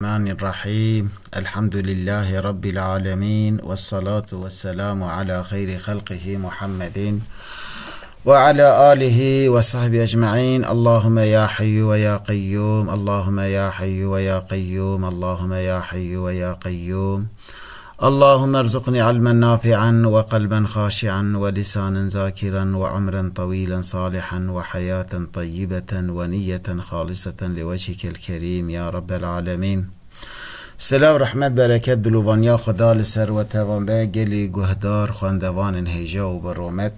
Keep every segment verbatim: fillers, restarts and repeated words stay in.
الرحمن الرحيم. الحمد لله رب العالمين، والصلاة والسلام على خير خلقه محمد وعلى آله وصحبه أجمعين. اللهم يا حي ويا قيوم، اللهم يا حي ويا قيوم، اللهم يا حي ويا قيوم. اللهم ارزقني علما نافعا وقلبا خاشعا ولسانا ذاكرا وعمرا طويلا صالحا وحياة طيبة ونية خالصة لوجهك الكريم يا رب العالمين. Silav, rehmet, bereket, dilovaniya Xweda li ser we tevan be, gelî guhdar, xwendevanên hêja û bi rûmet.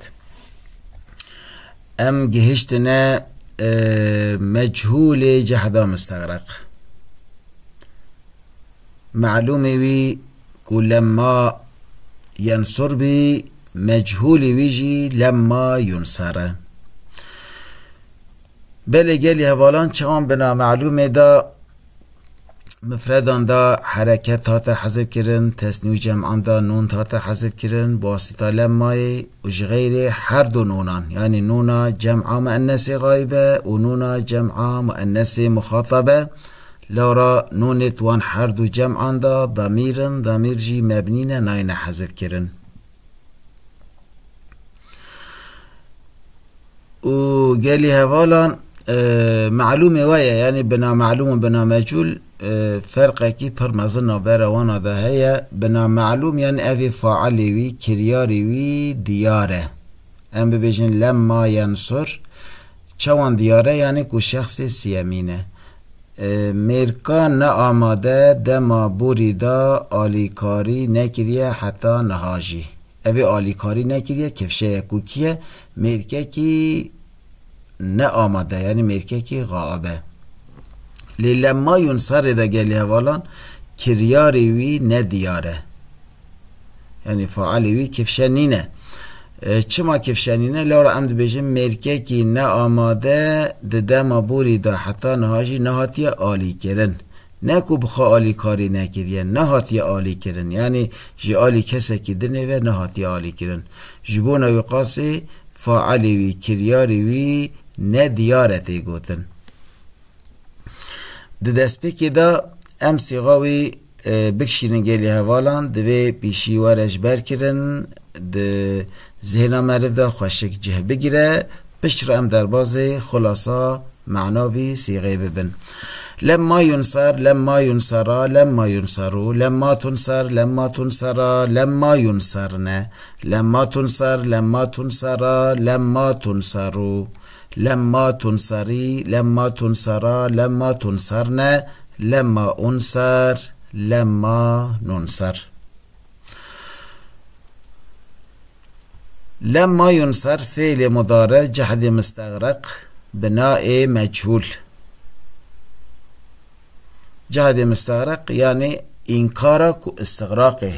Em gihiştine, e, mechûlê cehda mistexreq. Melûmê wî ku lemma yensur bî, mechûlê wî jî lemma yunsar e. Belê gelî hevalan, çawan bina melûmê de mifredan de hereket hate hezif kirin, tesnî û cem'an de nûn hate hezif kirin, bi wasîta lemmayê û ji xeyrê her du nûnan, yanî nûna cem'a muennesê xayibe û nûna cem'a muennesê muxatabe. Lewra nûnê di wan her du cem'an de damîr in, damîr jî mebnî ne, nayne hezif kirin. Û gelî hevalan, e, melûmê we ye, yanî bina melûm û bina mechûl, e, ferqekî pir mezin navbera wana de heye. Bina melûm, yanî evê failê wî, kiryarê wî diyar e. Em bibêjin lemma yensur. Çawan diyar e? Yanî ku şexsê siyemîn e. E, mêrka neamade dema borî de alîkarî nekiriye heta niha jî. Evê alîkarî nekiriye, kifşe ye ku kî ye? Mêrkekî neamade, yanî mêrkekî xaib e. Lê lemma yunsarê de gelî hevalan kiryarê wî nediyar e. Yanî failê wî kifşe nîne. E, çima kifşe nîne? Lewra em dibêjin mêrkekî neamade di dema borî de heta niha jî nehatiye alîkirin. Ne ku bi xwe alîkarî nekiriye, nehatiye alîkirin. Yanî ji alî kesekî dinê ve nehatiye alîkirin. Ji bona wî qasê failê wî, kiryarê wî nediyar e tê gotin. Di destpêkê de em sîxa wî, e, bikişînin gelî hevalan, divê pîşî were ji ber kirin, di zihna meriv de xweşik cih bigire, piştre em derbazê xulasa mena vî sîxê bibin. Lemma yunsar, lemma yunsara, lemma yunsaru, lemma tunsar, lemma tunsara, lemma yunsarne, lemma tunsar, lemma tunsara, lemma tunsaru. Lemma tunsarî, lemma tunsara, lemma tunsarne, lemma unsar, lemma nunsar. Lemma yunsar, fêlê mudare, cehdê mistexreq, binaê meçhûl. Cehdê mistexreq, yanî înkara ku istigraqê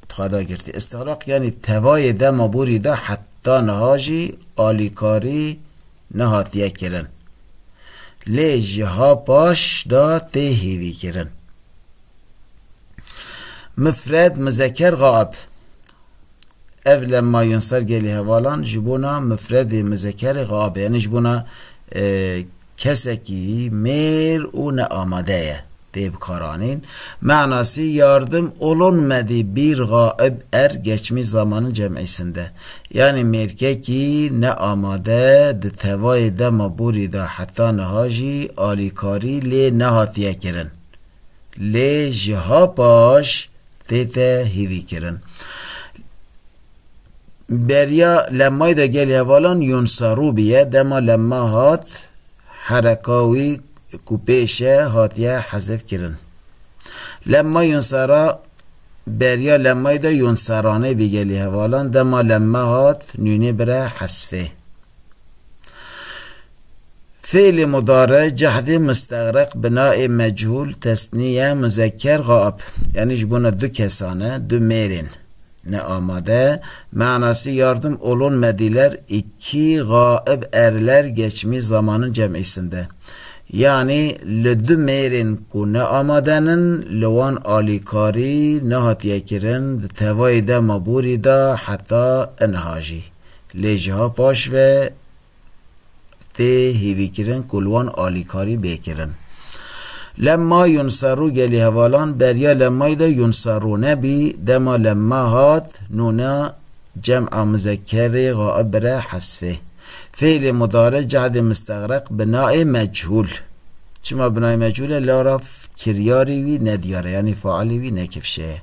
xwe da girtî. Istigraq yanî tevayê dema borî de heta niha jî alîkarî nehatiye kirin. Lê ji ha paş de tê hêvî kirin. Mifred, muzeker, xaib. Ev lemma yunsar gelî hevalan ji bona mifredê muzekerê xaib e. Yanî ji bona, e, kesekî mêr û neamade ye. Tê bikaranîn. Manasî yardım olunmadı bir gaib er geçmiş zamanın cem'isinde. Yanî mêrkekî neamade di tevayê dema borî de heta niha jî alîkarî lê nehatiye kirin. Lê ji ha paş tête hêvî kirin. Beriya lemmayê de gelî hevalan yunsaru biye, dema lemma hat, hereka wî ku pêş e hatiye hezif kirin. Lemma yunsara, beriya lemmayê de yunsarane bî gelî hevalan, dema lemma hat, nûnê bire hesfê. Fêlê mudare, cehdê mistexreq, binaê meçhûl, tesniye, muzeker, xaib. Yanî ji bona du kesan e, du mêrên neamade. Manasî yardım olunmadılar, iki gaib erler geçmiş zamanın cem'isinde. Yanî li du mêrên ku neamadenin, li wan alîkarî nehatiye kirin, di tevayê dema borî de heta inha jî. Lê ji ha paş ve tê hêvîkirin ku li wan alîkarî bê kirin. Lemma yunseru gelî hevalan, beriya lemmayî de yunseru nebî, dema lemma hat, nûna cem'a muzekkerê gaib bire hesfê. Fêlê mudare cehdê mistexreq binayê mechûl. Çima binayê mechûl e? Lara f-, kiryarê wî nediyar e, yanî failê wî nekifşe ye.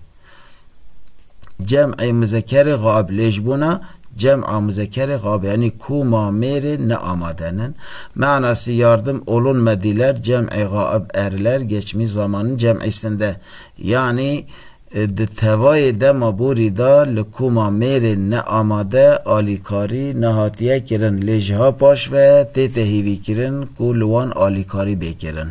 Cem'ê muzekerê gaib lê ji bona cem'a muzekerê gaib, yanî kûma mêrê neamadenin. Manasî yardim olun mediler cem'ê gaib erler geçmiş zamanın cem'îsinde. Yanî, e, di tevayê dema borî de li kûma mêrê neamade alîkarî nehatiye kirin, lê ji ha paş ve tête hîvîkirin ku li wan alîkarî bê kirin.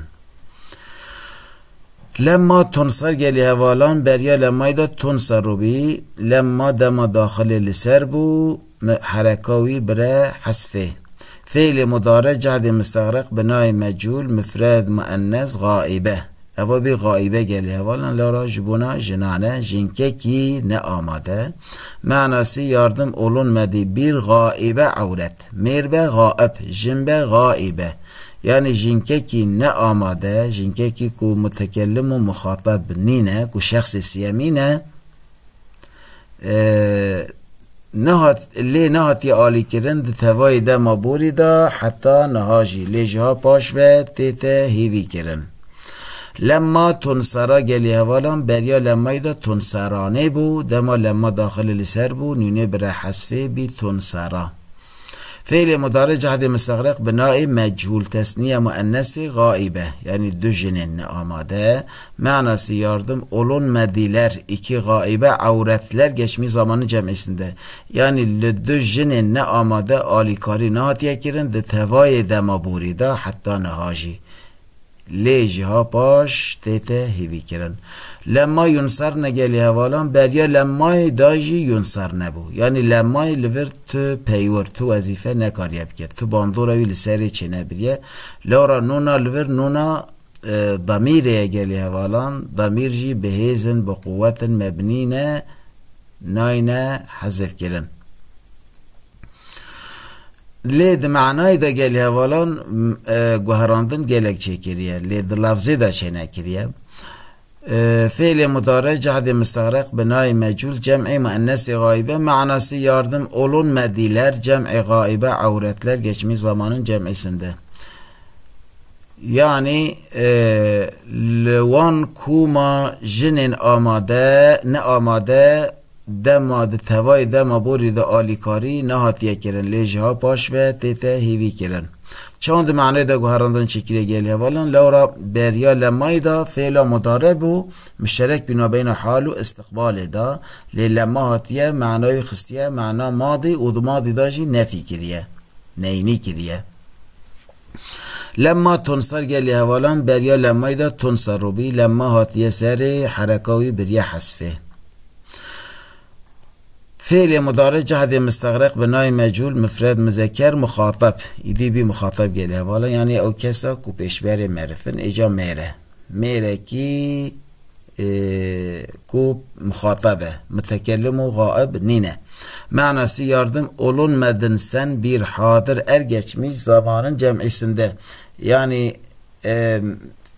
Lemma tunser gelî hevalan, beriya lemmayî de tunser bû. Lemma dema daxilê li ser bû, mi-, hereka wî bire hesfê. Fêlê mudare cehdê mistexreq binayê mecûl, mifred, muennes, gaibe. Eva bî gaibe gelî hevalan, lara ji bona jinan e, jinkekî neamade. Manasî yardim olun medî bir gaibe ewret. Mêr be gaib, jin be gaibe. Yanî jinkekî neamade, jinkekî ku mutekellim û muxatab nîne, ku şexsê siyemî ne, e, nehat-, lê nehatiye alîkirin di tevayê dema borî de heta niha jî. Lê ji ha paş ve tête hîvîkirin. Lemma tunsera gelî hevalan, beriya lemmayî de tunseranê bû, dema lemma daxilê li ser bû, nûnê bire hesfê bî tunsera. Fêlê mudare cehdê mistexreq binayê mechûl, tesniye muennesê gaibe, yanî du jinên neamade. Manasî yardim olun mediler, iki gaibe ewretler geçmiş zamanın cem'îsinde. Yanî li du jinên neamade alîkarî nehatiye kirin di tevayê dema borî de heta niha jî. Lê ji ha paş tête hîvîkirin. Lemma yunser negelî hevalan, beriya lemmayê da jî yunser nebû. Yanî lemmayê li vir tu peywir, tu wezîfe nekariye bike. Tu bandora wî li serê çênebiriye. Lewra nûna li vir nûna, e, damîrê ye gelî hevalan. Damîr jî bi hêz in, bi quwet in, mebnî ne, nayne hezifkirin. Lê di manayê de gelî hevalan, m-, e, guherandin gelek çêkiriye. Lê di lafzê de çênekiriye. E, fêlê mudare cehdê mistexreq binayê mecûl cem'ê muennesê gaibe, manasî yardim olun mediler cem'ê gaibe ewretler geçmiş zamanın cem'îsinde. Yanî, e, li wan kûma jinên amade, neamade, dema di tevayê dema borî de alîkarî nehatiye kirin, lê ji ha paş ve tête hîvî kirin. Çawan di manayê de guherandin çêkiriye gelî hevalan, lewra beriya lemmayî de fêla mudare bû, muşterek bîna beyna hal û istiqbalê de, lê lemma hatiye, manayê xistiye, mana madî û di madî de jî nefî kiriye, neynî kiriye. Lemma tunser gelî hevalan, beriya lemmayî de tunser rûbî, lemma hatiye serê, hereka wî biriye hesfê. Fêlê mudare cehdê mistexreq binayê mecûl, mifred, muzeker, muxatab. Îdî bî muxatab gelî hevalan, yanî ew kesa ku pêşberê merifin, êca mêre. Mêrekî, e, ku muxatab e, mutekellim û gaib nîne. Manasî yardim olun medin sen bir hadir er geçmiş zamanın cem'îsinde. Yanî, e,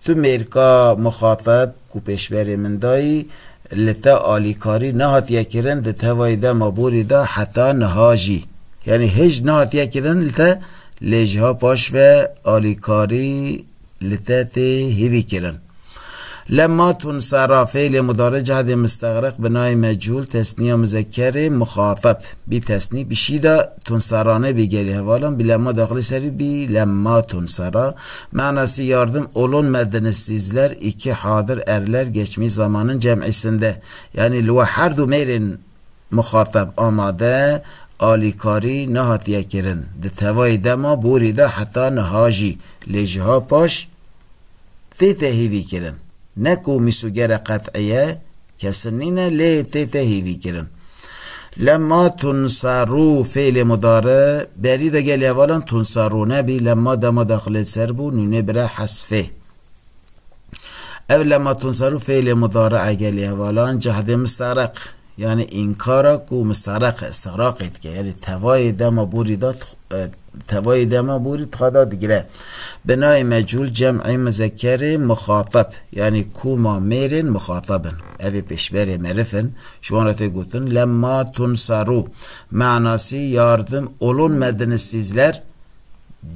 tu mêrka muxatab ku pêşberê min dayî, li te alîkarî nehatiye kirin di tevayî dema borî de heta niha jî. Yanî hêj nehatiye kirin li te, lê ji ha paş ve alîkarî li te tê hîvî kirin. Lemma tunsera fêlê mudare cehdê mistexreq binayê mecûl, tesniya muzekerê muxatab. Bî tesnî bişî de tunserane bî gelî hevalan, bî lemma daxilî serî bî lemma tunsera. Manasî yardim olun medini sizler iki hadir erler geçmiş zamanın cem'îsinde. Yanî li we her du mêrên muxatab amade, alîkarî nehatiye kirin. Di tevayê dema borî de heta niha jî, lê ji ha paş tête hîvî kirin. Ne ku mîsûgere qet'î ye, kesin nîne, lê tête hîvî kirin. Lemma tunsaru fêlê mudare, berî de gelî hevalan tunsaru nebî, lemma dema daxilê ser bû, nûnê bire hesfê. Ev lemma tunsaru fêlê mudare gelî hevalan, cehdê mistereq, yanî înkara ku mistereq e, istigraqê dike. Yanî tevayê dema borî de, e, Tevayê dema borî tada digire. Binayê mecûl cem'ê muzekkerê muxatab, yanî kûma mêrên muxatab in. Ev ê pêşberê meriv in. Ji wan re tê gotin, lemma tunsaru. Manasî yardım olunmadınız sizler.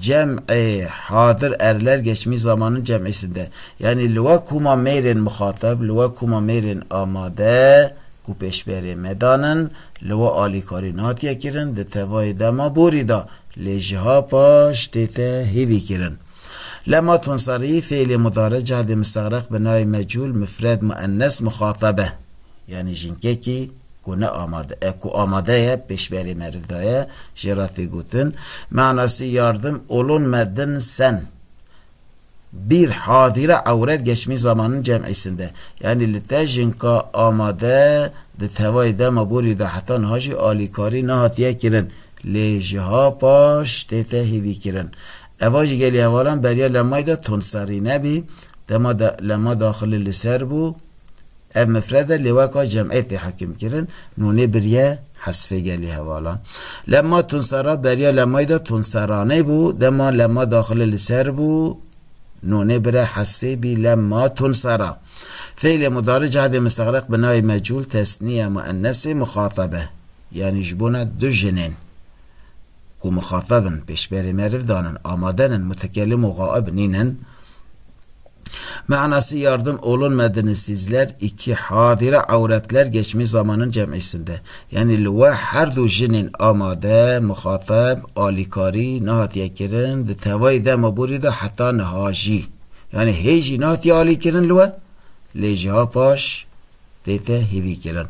Cem'ê hadir erler geçmiş zamanın cem'isinde. Yanî li we kûma mêrên muxatab, li we kûma mêrên amade ku pêşberê me danin, li we alîkarî nehatiye kirin, di tevayê dema borî de lê jiha paş tête hêvî kirin. Lema tunsarî fêlê mudare cahdê mistexreq binayê mecûl mifred muennes muxatabe. Yanî jinkekî ku ne amade, e, ku amade ye, pêşberê meriv daye, jê re tê gotin. Manasî yardım olunmadın sen. Bir hadire avret geçmiş zamanın cem'isinde. Yanî li te jinka amade di tevayê dema borî de heta niha jî alîkarî nehatiye kirin. Lê jiha paş tête hêvî kirin. Eva jî gelî hevalan beriya lemayî de tunsarî nebî. Dema de, lema daxilî li ser bû. Ev mifred e, lê weka cem'ê tê hukm kirin. Nûnê biriye hesfê gelî hevalan. Lemma tunsera beriya lemayî de tunseranê bû. Dema lemma daxilî li ser bû, nûnê bire hesfê bî lemma tunsera. Fêlê mudari cahdê mistexreq binayê mecûl tesniye muennesê muxatabe. Yanî ji bona du jinên ku muxatab in, pêşberê meriv danin, amade nin, mutekelim û gaib nînin. Manası yardım olunmadınız sizler, iki hadire avretler geçmiş zamanın cem'isinde. Yanî li we her du jinên amade, muxatab, alîkarî nehatiye kirin, di tevayê dema borî de heta niha jî. Yanî hê jî nehatiye alîkirin li we, lê jiha paş tête hêvî kirin.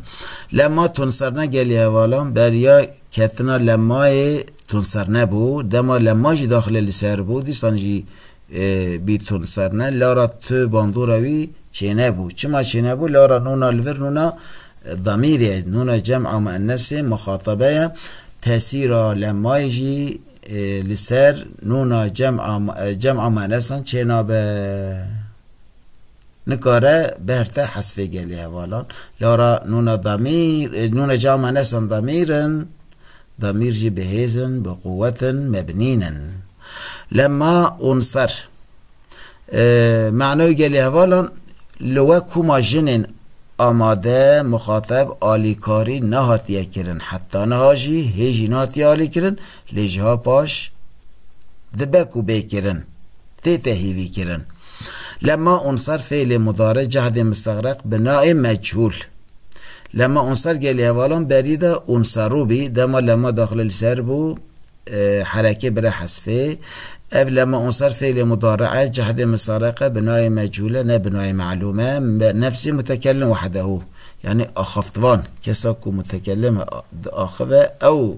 Lema tunserne gelî hevalan beriya ketina lemayê tunserne bû. Dema lema jî daxilê li ser bû, dîsan jî, e, bî tunserne. Lara tu bandora wî çênebû. Çima çênebû? Lara nûna li vir nûna, e, damîrê, nûna cem'a muennesê muxatabe ye. Tesîra lemayê jî, e, li ser nûna cem'a, e, cem'a muennesan çênabe. Nikare berte hesfê gelê hevalan. Lara nûna damîr, e, nûna cama nesan damîr in, damîr jî bi hêz in, bi quwet in, mebnîn in. Lemma unser. E, mane wî gelê hevalan, li we kuma jinên amade, muxateb, alîkarî nehatiye kirin. Heta niha jî hê jî nehatiye alîkirin, lê jiha paş dibe ku bê kirin. Tête hîvî kirin. Lema unser fêlê mudare cehdê mistexreq binayê meçhûl. Lema unser gelê hevalan berî de unserû bî, dema lema daxilê li ser bû, e, hereke bire hesfê. Ev lema unser fêlê mudare e, cehdê mistexreq e, binayê meçhûl e, ne binayê melûm e. Be-, nefsî mutekellim wehdehu. Yanî axaftvan, kesa ku mutekellim e, diaxive, ew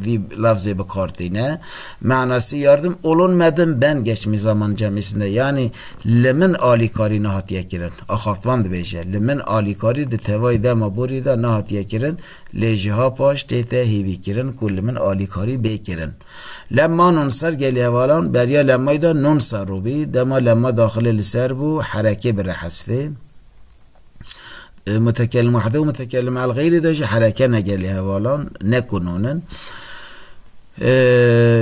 vî lafzê bi kar tîne. Manası yardım olunmadım ben geçmiş zaman cem'isinde. Yanî li min alîkarî nehatiye kirin. Axaftvan dibêje. Li min alîkarî di tevayî dema borî de nehatiye kirin. Lê jiha paş tête hîvî kirin ku li min alîkarî bê kirin. Lemma nunser gelê hevalan beriya lemmayî de nunser rû bî. Dema lemma daxilê li ser bû, hereke bire hesfê. E, mutekellim wahde û mutekellim el xeyrî de jî hereke ne gelê hevalan, ne ku nûn in. E,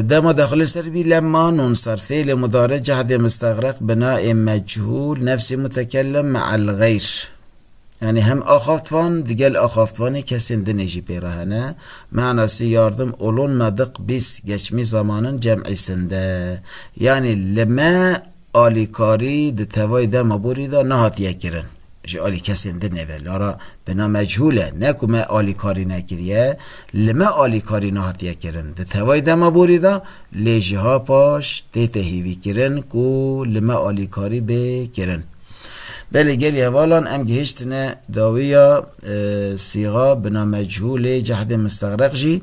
dema daxilê ser bî lemma nûn ser fêlê mudare cehdê mistexreq bina ê meçhûl nefsî mutekellim me el xeyr. Yanî hem axaftvan digel axaftvanê kesên dinê jî pê re hene. Manası yardım olunmadık biz geçmiş zamanın cem'isinde. Yanî li me alîkarî di tevayî dema borî de nehatiye kirin. Ji alî kesên din neve. Lara bina meçhûl e. Ne ku me alîkarî nekiriye, li me alîkarî nehatiye kirin. Di tevayî dema borî de lê jiha paş tête hîvî kirin ku li me alîkarî bê kirin. Belê gelî hevalan em gihiştine dawiya, e, sîxa bina meçhûlê cehdê mistexreq jî,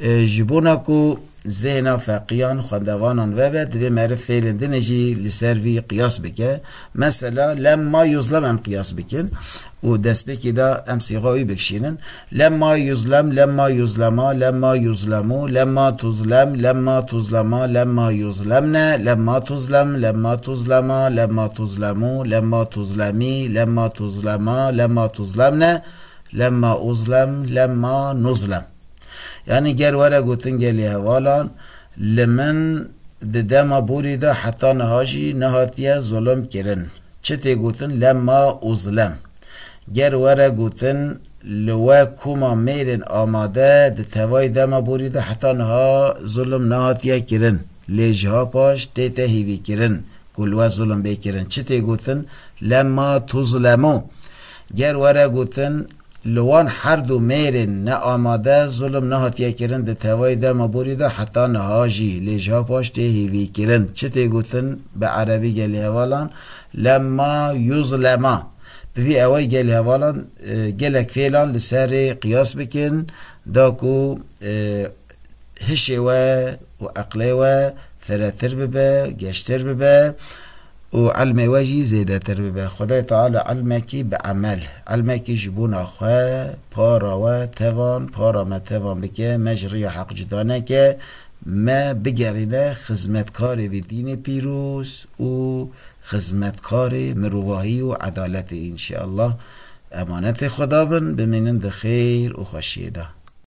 e, ji bona ku zêna feqiyan, xwendevanan vebe, divê meriv fêlên din jî li ser vî qiyas bike. Mesela, lemma yuzlem em qiyas bikin û destpêkê de em sîxa wî bikişînin. Lemma yuzlem, lemma yuzlema, lemma yuzlemu, lemma tuzlem, lemma tuzlema, lemma yuzlemne, lemma tuzlem, lemma tuzlema, lemma tuzlemu, lemma tuzlemî, lemma tuzlema, lemma tuzlemne, lemma uzlem, lemma nuzlem. Yanî ger were gotin gelê hevalan, Li min di dema borî de heta niha jî nehatiye zulm kirin. Çi tê gotin? Lemma uzlem. Ger were gotin, li we koma mêrên amade di tevayî dema borî de heta niha zulm nehatiye kirin. Lê ji ha paş tête hêvîkirin ku li we zulm bê kirin. Çi tê gotin? Lemma tuzlemu. Ger were gotin, li wan her du mêrên neamade zulm nehatiye kirin di tevayî dema borî de heta niha jî. Lê ji ha paş tê hêvîkirin. Çi tê gotin bi erebî gelî hevalan? Lemma yuzlema. Bi vî ewey gelî hevalan, e, gelek fêlan li serê qiyas bikin, da ku, e, hişê we û eqlê we firetir bibe, geştir bibe û ilmê we jî zêdetir bibe. Xwedayê Teala ilmekî bi emel, ilmekî ji bona xwe, para we tevan, para me tevan bike, me ji riya heq cuda neke, me bigerîne xizmetkarê vî dînê pîroz û xizmetkarê mirovahî û edaletê înşeallah. Emanetê Xweda bin, bimînin di xêr û xweşiyê de.